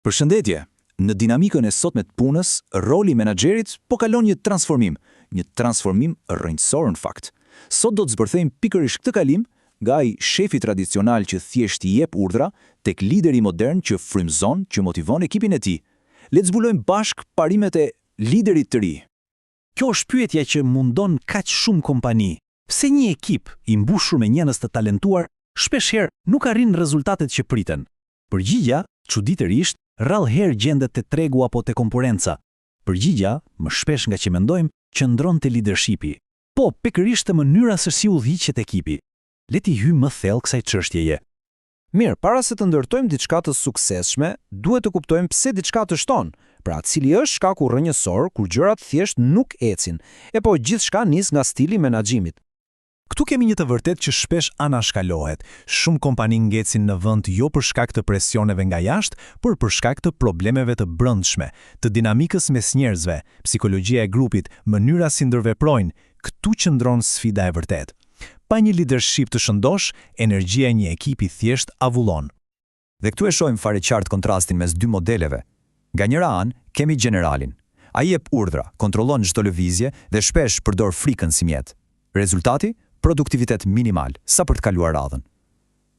Përshëndetje! Në dinamikën e sotme të punës, roli i menaxherit po kalon një transformim, një transformim rrënjësor në fakt. Sot do të zbërthejmë pikërisht këtë kalim nga ai shefi tradicional që thjesht jep urdhra, tek lideri modern që frymëzon, që motivon ekipin e tij. Le të zbulojmë bashkë parimet e liderit të ri. Kjo është pyetja që mundon kaq shumë kompani. Pse një ekip i mbushur me njerëz të talentuar shpeshherë nuk arrin rezultatet që priten? Përgjigja, çuditërisht, rrallë herë gjendet te tregu apo te konkurrenca. Përgjigja, më shpesh nga që mendojmë, qëndron te lidershipi. Po, pikërisht te mënyra se si udhëhiqet ekipi. Le t'i hyjmë më thellë kësaj çështjeje. Mirë, para se të ndërtojmë diçka të suksesshme, duhet të kuptojmë pse diçka dështon. Pra, cili është shkaku rrënjësor kur gjërat thjesht nuk ecin? E po, gjithçka nis nga stili i menaxhimit. Këtu kemi një të vërtetë që shpesh anashkalohet. Shumë kompani ngecin në vend jo për shkak të presioneve nga jashtë, por për shkak të problemeve të brendshme, të dinamikës mes njerëzve, psikologjia e grupit, mënyra si ndërveprojnë, këtu qëndron sfida e vërtetë. Pa një lidership të shëndoshë, energjia e një ekipi thjesht avullon. Dhe këtu e shohim fare qartë kontrastin mes dy modeleve. Nga njëra anë, kemi gjeneralin. Ai jep urdhra, kontrollon çdo lëvizje dhe shpesh përdor frikën si mjet. Rezultati? Produktivitet minimal, sa për të kaluar radhën.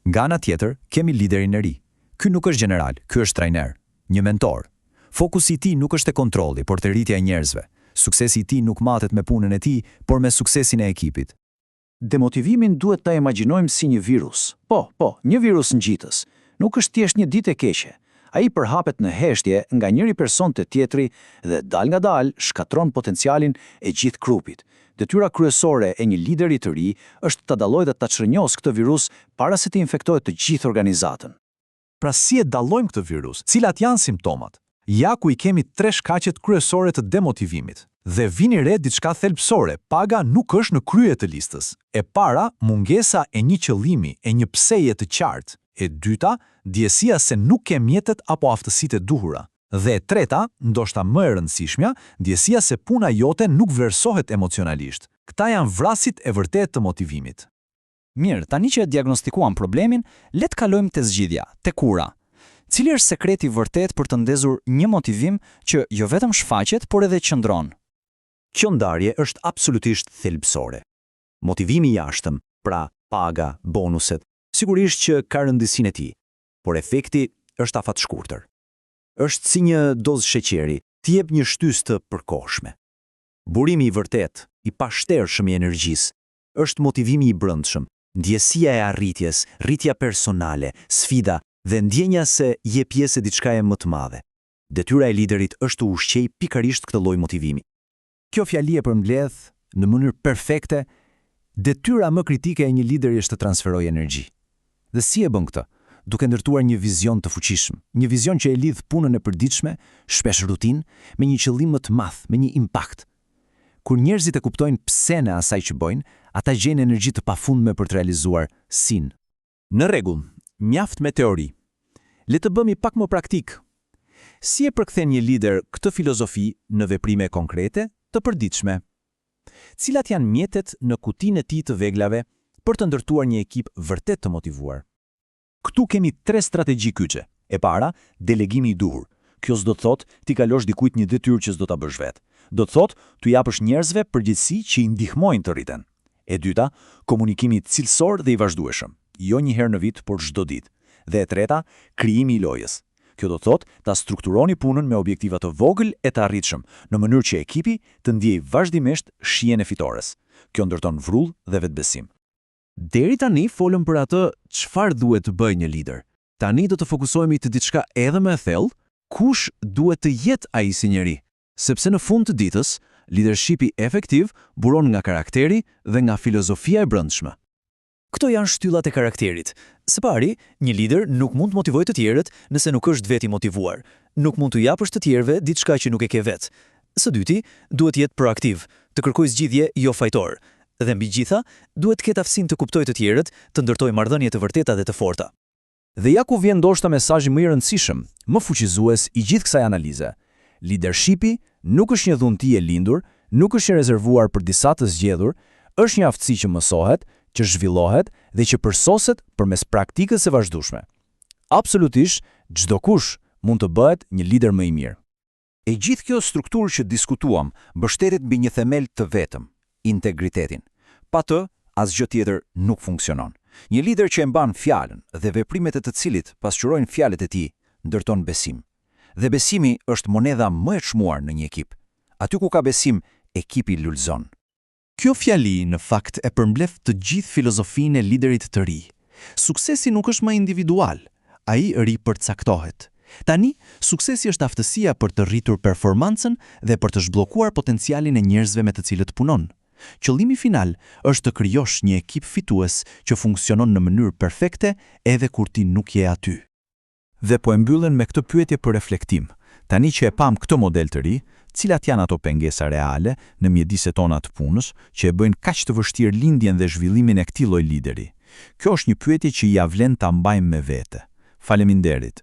Nga ana tjetër, kemi liderin e ri. Ky nuk është gjeneral, ky është trajner, një mentor. Fokusi i tij nuk është te kontrolli, por te rritja e njerëzve. Suksesi i tij nuk matet me punën e tij, por me suksesin e ekipit. Demotivimin duhet ta imagjinojmë si një virus. Po, po, një virus ngjitës. Nuk është thjesht një ditë e keqe. Ai përhapet në heshtje nga njëri person te tjetri dhe dalëngadalë shkatërron potencialin e gjithë grupit. Detyra kryesore e një lideri të ri është ta dallojë dhe ta çrrënjosë këtë virus para se të infektojë të gjithë organizatën. Pra si e dallojmë këtë virus? Cilat janë simptomat? Ja ku i kemi tre shkaqet kryesore të demotivimit. Dhe vini re diçka thelbësore, paga nuk është në krye të listës. E para, mungesa e një qëllimi, e një pseje të qartë. E dyta, ndjesia se nuk ke mjetet apo aftësitë e duhura. Dhe e treta, ndoshta më e rëndësishmja, ndjesia se puna jote nuk vlerësohet emocionalisht. Këta janë vrasësit e vërtetë të motivimit. Mirë, tani që e diagnostikuam problemin, le të kalojmë te zgjidhja, te kura. Cili është sekreti i vërtetë për të ndezur një motivim që jo vetëm shfaqet, por edhe qëndron? Kjo ndarje është absolutisht thelbësore. Motivimi i jashtëm, pra paga, bonuset, sigurisht që ka rëndësinë e tij, por efekti është afatshkurtër. Është si një dozë sheqeri, të jep një shtysë të përkohshme. Burimi i vërtetë, i pashtershëm i energjisë, është motivimi i brendshëm, ndjesia e arritjes, rritja personale, sfida dhe ndjenja se je pjesë e diçkaje më të madhe. Detyra e liderit është të ushqejë pikërisht këtë lloj motivimi. Kjo fjali e përmbledh në mënyrë perfekte, detyra më kritike e një lideri është të transferojë energji. Dhe si e bën këtë? Duke ndërtuar një vizion të fuqishëm, një vizion që e lidh punën e përditshme, shpesh rutinë, me një qëllim më të madh, me një impakt. Kur njerëzit e kuptojnë pse-në e asaj që bëjnë, ata gjejnë energji të pafundme për të realizuar si-në. Në rregull, mjaft me teori. Le të bëhemi pak më praktikë. Si e përkthen një lider këtë filozofi në veprime konkrete, të përditshme? Cilat janë mjetet në kutinë e tij të veglave për të ndërtuar një ekip vërtet të motivuar? Këtu kemi tre strategji kyçe. E para, delegimi i duhur. Kjo s'do të thotë t'i kalosh dikujt një detyrë që s'do ta bësh vetë. Do të thotë t'u japësh njerëzve përgjegjësi që i ndihmojnë të rriten. E dyta, komunikimi cilësor dhe i vazhdueshëm, jo një herë në vit, por çdo ditë. Dhe e treta, krijimi i lojës. Kjo do të thotë ta strukturoni punën me objektiva të vogël e të arritshëm, në mënyrë që ekipi të ndjejë vazhdimisht shijen e fitores. Kjo ndërton vrull dhe vetëbesim. Deri tani folëm për atë çfarë duhet të bëjë një lider. Tani do të fokusohemi te diçka edhe më e thellë, kush duhet të jetë ai si njeri? Sepse në fund të ditës, lidershipi efektiv buron nga karakteri dhe nga filozofia e brendshme. Këto janë shtyllat e karakterit. Së pari, një lider nuk mund të motivojë të tjerët nëse nuk është vetë i motivuar. Nuk mund t'u japësh të tjerëve diçka që nuk e ke vetë. Së dyti, duhet të jetë proaktiv, të kërkojë zgjidhje, jo fajtor. Dhe mbi gjitha, duhet të ketë aftësinë të kuptojë të tjerët, të ndërtojë marrëdhënie të vërteta dhe të forta. Dhe ja ku vjen ndoshta mesazhi më i rëndësishëm, më fuqizues i gjithë kësaj analize. Lidershipi nuk është një dhunti e lindur, nuk është një rezervuar për disa të zgjedhur, është një aftësi që mësohet, që zhvillohet dhe që përsoset përmes praktikës së vazhdueshme. Absolutisht, çdokush. mund të bëhet një lider më i mirë. E gjithë kjo strukturë që diskutuam mbështetet mbi një themel të vetëm, integritetin. Pa të, asgjë tjetër nuk funksionon. Një lider që e mban fjalën dhe veprimet e të cilit pasqyrojnë fjalët e tij, ndërton besim. Dhe besimi është monedha më e çmuar në një ekip. Aty ku ka besim, ekipi lulëzon. Kjo fjali, në fakt, e përmbledh të gjithë filozofinë e liderit të ri. Suksesi nuk është më individual, ai ripërcaktohet. Tani, suksesi është aftësia për të rritur performancën dhe për të zhbllokuar potencialin e njerëzve me të cilët punon. Qëllimi final është të krijosh një ekip fitues që funksionon në mënyrë perfekte edhe kur ti nuk je aty. Dhe po e mbyllim me këtë pyetje për reflektim. Tani që e pamë këtë model të ri, cilat janë ato pengesa reale në mjediset tona të punës që e bëjnë kaq të vështirë lindjen dhe zhvillimin e këtij lloj lideri? Kjo është një pyetje që ia vlen ta mbajmë me vete. Faleminderit.